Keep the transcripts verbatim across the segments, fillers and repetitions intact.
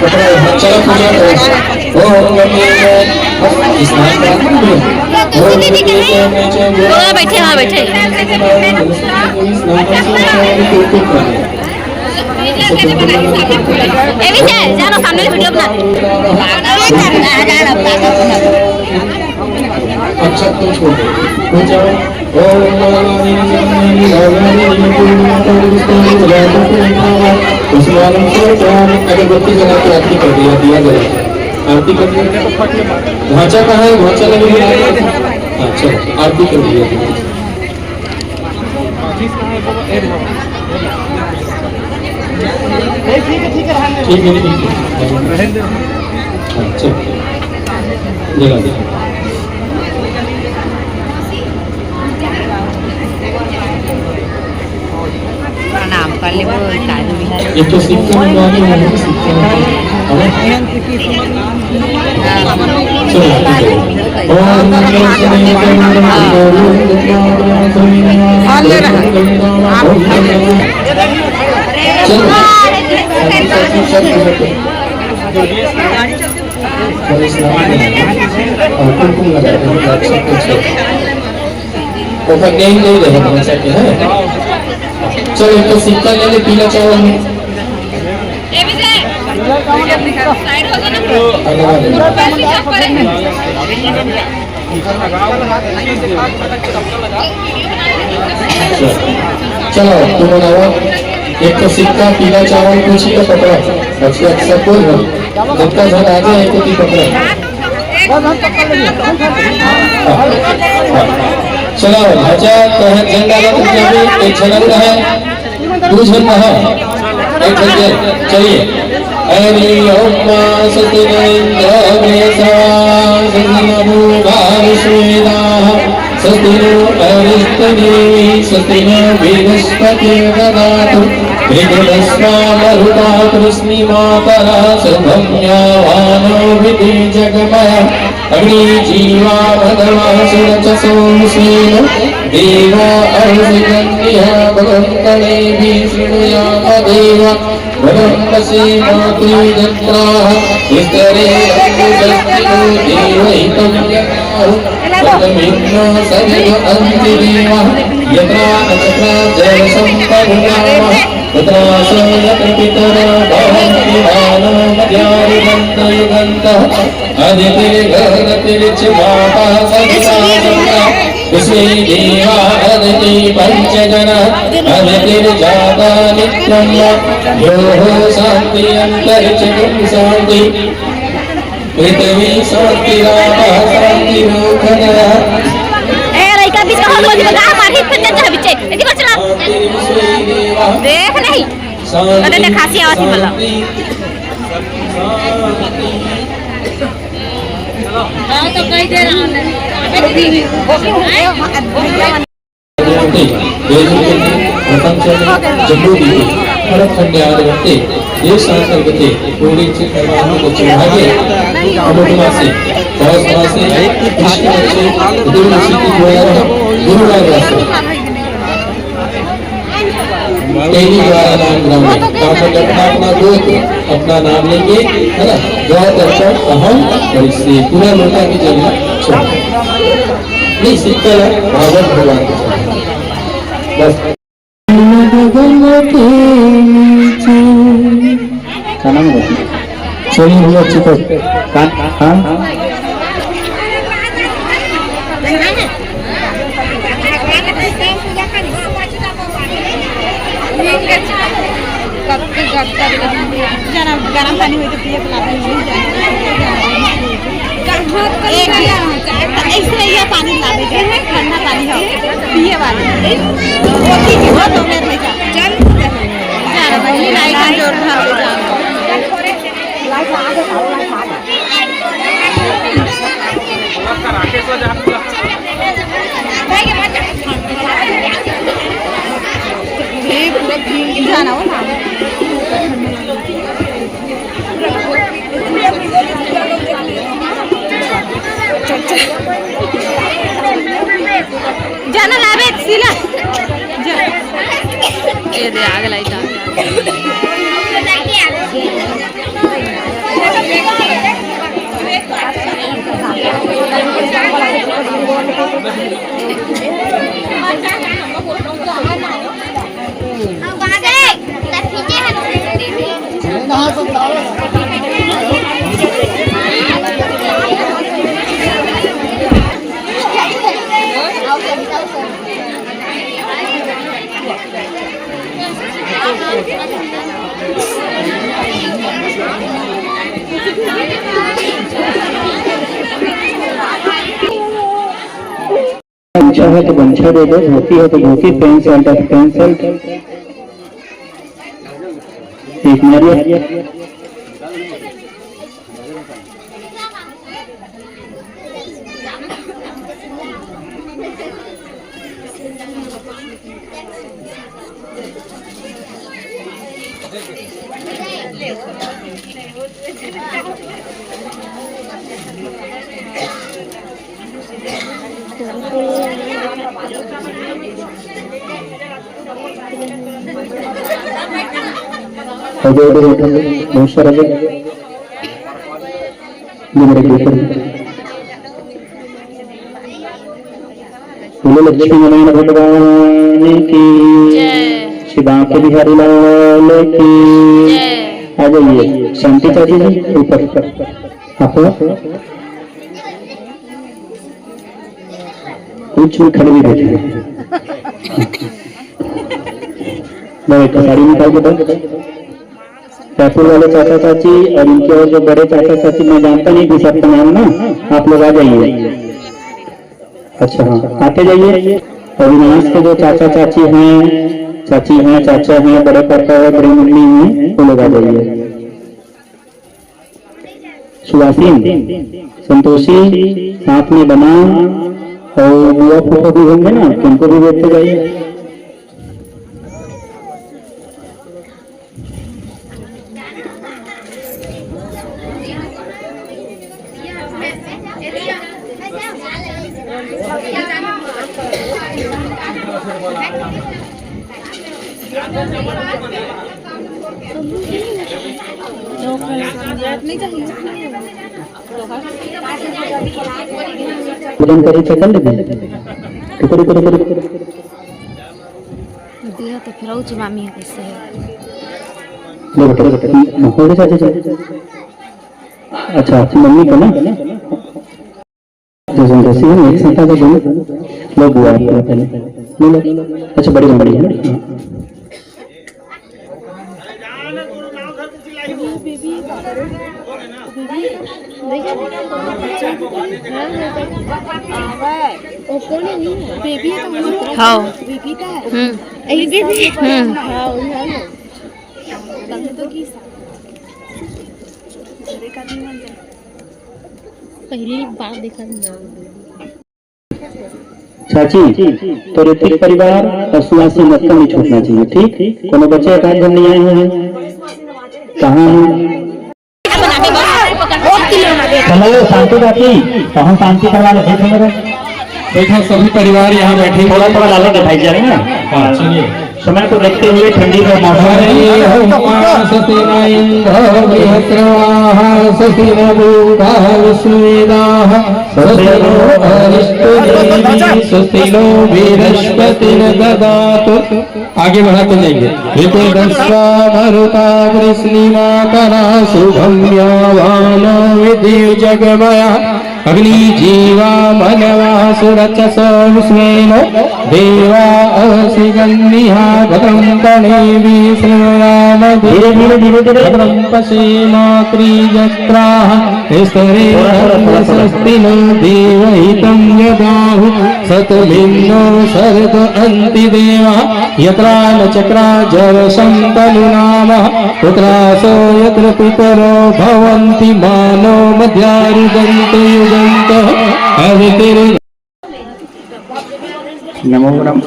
चलो पूजा करो। ओम गंगे में स्नान करो। ओम गंगे में च- वहाँ बैठे, वहाँ बैठे। ए विजय, जाना सामने से वीडियो बना। अच्छा, तुम छोड़ दो। पूजा। ओम मालानि गंधानि धान्यानि पूर्णमंत्र पुष्पाणि प्रदातुं। उस माला से अगरबत्ती जला के आरती कर दिया, दिया जला के। आरती कर दिया। ढांचा कहाँ है? ढांचा लगे हुए हैं। हाँ, चलो, आरती कर दिया। ठीक है, ठीक है। हाँ, चलो। जला दे। प्रणाम कर ले, बोल, साधु भी। एक तो सिक्का मंगवा के, वो सिक्का। चलो, ठीक है। ओम नमः शिवाय। चलो। और कुमकुम लगा दो, ओकर नहीं, नहीं दे, हम बचा के, हैं? चलो, एक तो सिक्का ले ले, पीला चावल में। अगला दे। चलो, तुम बनाओ। एक तो सिक्का, पीला चावल, कुछ ही तो पकड़ो। अच्छा, अच्छा, कोई नहीं। जितना झन आ जाए, एक ही पकड़ो। चलो, अच्छा, तो है झंडा का तुम भी एक झलक है, दो झंडा है, एक झंडे, चलिए। हरि ओम। स्वस्ति न इंद्रो वृषा, स्वस्ति न पूर्वा विश्ववेदाः, स्वस्ति नो अरिष्टनेमि, स्वस्ति नो बृहस्पतिर्दधातु, पितरस्मा मरुता कृष्णिमातरा सुभम्या वानो विति जगमय। अग्नि जीवा मदवा सुरचसो सेन देवा अरुषि कन्या भगवन्तने भी शृणुयाम देवा। वरं वशी मातृजत्राः विस्तरे अन्तु स्वस्तिनो देवहितं यदाहु। तस्मिन्नो सरित अन्ति देवाः यत्रा नक्षत्रा जलसम्पन्नाः। तत्रासो यत्र पितरो भवन्ति भानो मध्यादिगन्त युगन्तः। अदितिर्गोरतिर्च माता सविता चन्द्रा। विश्वे देवा अदिति पञ्चजना। अदितिर्जाता नित्यं वा योः शान्ति अन्तरिक्षगं शान्ति। पृथ्वी शान्तिरापः शान्तिरोधनः। ए, लइका बीच का हो, बोल, बोल, आ, मार, हिट पे चल, चल, बीचे। एती बार चला। शान्तिर्विश्वे देवा। देख नहीं। शान्ति, अरे, देख, खांसी आवाज ही बोला। शान्ति, शान्ति। हाँ, तो कही दे रहा हूँ। अबे, टीवी। प्रथम चरण जम्बूदीपे खरखंडाधिपते देशांतर्गते पूर्वी चित्रभागे अमोघमासे पौषमासे कृष्णपक्षे द्वितीयतिथि द्वारा गुरुवार राशि तेरी द्वारा नाम ग्राम में। तो आप लोग अपना, अपना गोत्र, अपना नाम लेंगे, है ना? गौ तर्पण अहम करिष्ये। पूरा लोटा की जगह छोड़। नहीं, सिक्का ला, भागवत भगवान को छोड़। बस। क्या नाम है? चलिए भैया, अच्छी तरह। हाँ, हाँ। गरम पानी होई तो पिए पिला दे। एक, ऐसे ही पानी ला दे, ठंडा पानी हो, पिए वाला। वो ठीक है, वो तो मेरे में जा। जा रहा भाई, लाई का जोर था, जा। जाना हो ना। जाना लावे सिला। जा। ये दे आग लाई था। गमछा है तो गमछा दे दो, धोती है तो धोती, पैंट शर्ट है तो पैंट शर्ट, एक नारियल। बहुत सारा ये मेरे ऊपर। बोलो लक्ष्मी नारायण भगवान की। जय। श्री बांके बिहारी लाल की। जय। आ जाइए शांति चाची जी ऊपर। आप कुछ भी खड़े भी बैठे। मैं एक साड़ी निकाल के दो। रायपुर वाले चाचा चाची और इनके और जो बड़े चाचा चाची, मैं जानता नहीं कि सबका नाम ना, आप लोग आ जाइए। अच्छा हाँ, आते जाइए। अविनाश के जो चाचा चाची हैं, चाची हैं, चाचा हैं, बड़े पापा है, बड़ी मम्मी हैं, वो लोग आ जाइए। सुवासिन, संतोषी, साथ में बना और बुआ फूफा भी होंगे ना, उनको भी देखते जाइए। पूजन करी, चकन लेबे। रुको, रुको, रुको, रुको। दिया तो फिर उच मामी है कैसे है? ले बेटा, ले बेटा, हो गया, अच्छा, अच्छा। अच्छा, आपकी मम्मी को ना? जैसे, जैसे हम एक साथ आ जाओ, लो बुआ आपको पहले। लो, लो। अच्छा, बड़ी मम्मी है ना? हाँ। हाँ। हम्म। हम्म। पहली बार देखा ना। चाची, तो ऋतिक परिवार और सुहासिन मत कम नहीं छूटना चाहिए, ठीक? कोनो बच्चे एक आध जन नहीं आए हुए हैं, कहाँ हैं? चलो, शांति बाकी, कहाँ शांति करवा लो, ठीक है मेरे? देखो, सभी परिवार यहाँ बैठे हैं। थोड़ा, थोड़ा डालेंगे भाई जी, है ना? हाँ, चलिए। समय को देखते हुए ठंडी का मौसम है। हरि ओम। ससीन इंद्रो बृहस्रवाः ससीन दूता विश्ववेदाः ससीनो अरिष्टनेमिः ससीनो बृहस्पतिर्दधातु। आगे बढ़ाते जाएंगे। ऋतुर्दस्वा मरुता वृष्णिमाकरा सुभम्या वानो विद्युजगमया अग्नि जीवा मनवा सुरचसो विश्वेनो देवा असि गन्निहा भद्रं कर्णेभिः शृणुयाम धीरे, धीरे, धीरे, धीरे। भद्रं पश्येम त्रिजत्राः स्थिरैरङ्गैः स्वस्तिनो देवहितं यदाहुः सतमिन्दो शरद अन्ति देवा यत्रान चक्रा जरसन्तनु नाम पुत्रासो यत्र पितरो भवन्ति मानो मध्या रुदन्त युदन्तः अदितिर्। नमो ब्रह्म,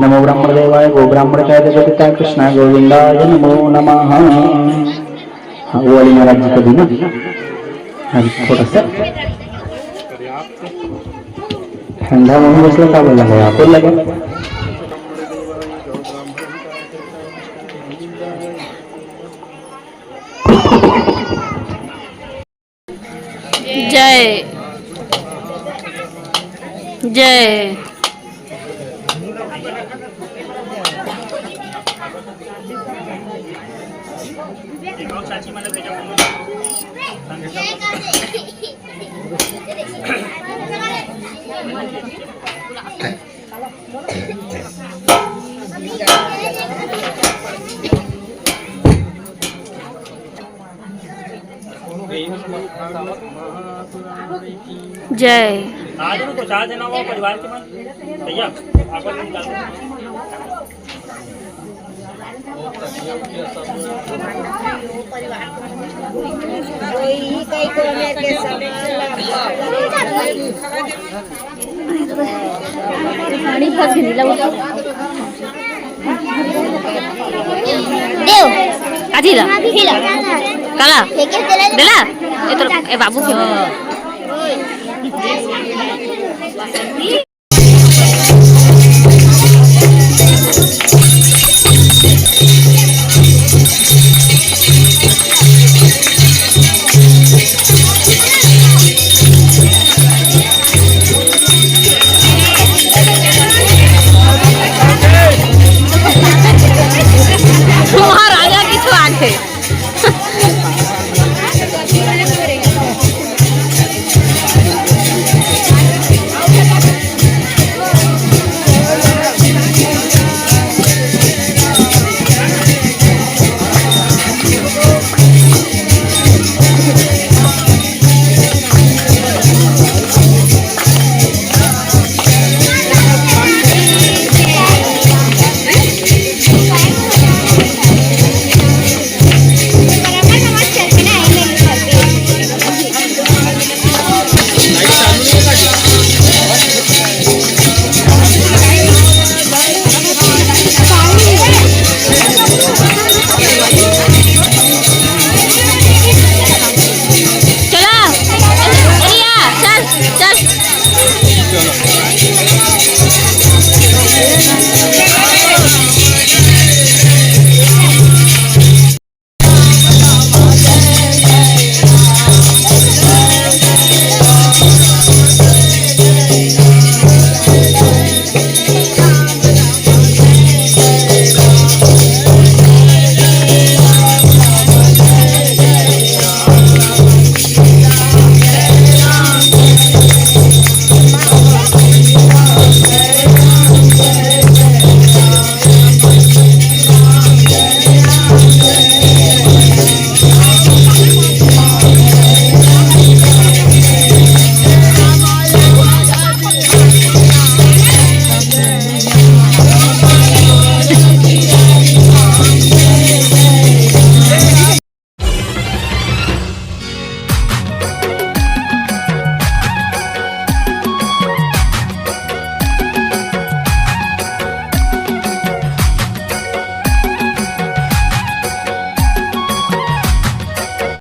नमो ब्रह्मदेवाय गो ब्राह्मण जगत पिता कृष्णा गोविंदाय नमो नमः। हाँ, वो वाली महाराज जी को दी ना। हाँ, थोड़ा सा ठंडा मुंह में इसलिए क्या बोलना है, आपको लगे। जय। जय। जय। आज तो चार जना हो परिवार के मन। भैया, आप लोग निकाल दो। पानी फंस गई ला। देव। काजी ला। काला। देला। ए तो, ए बाबू के।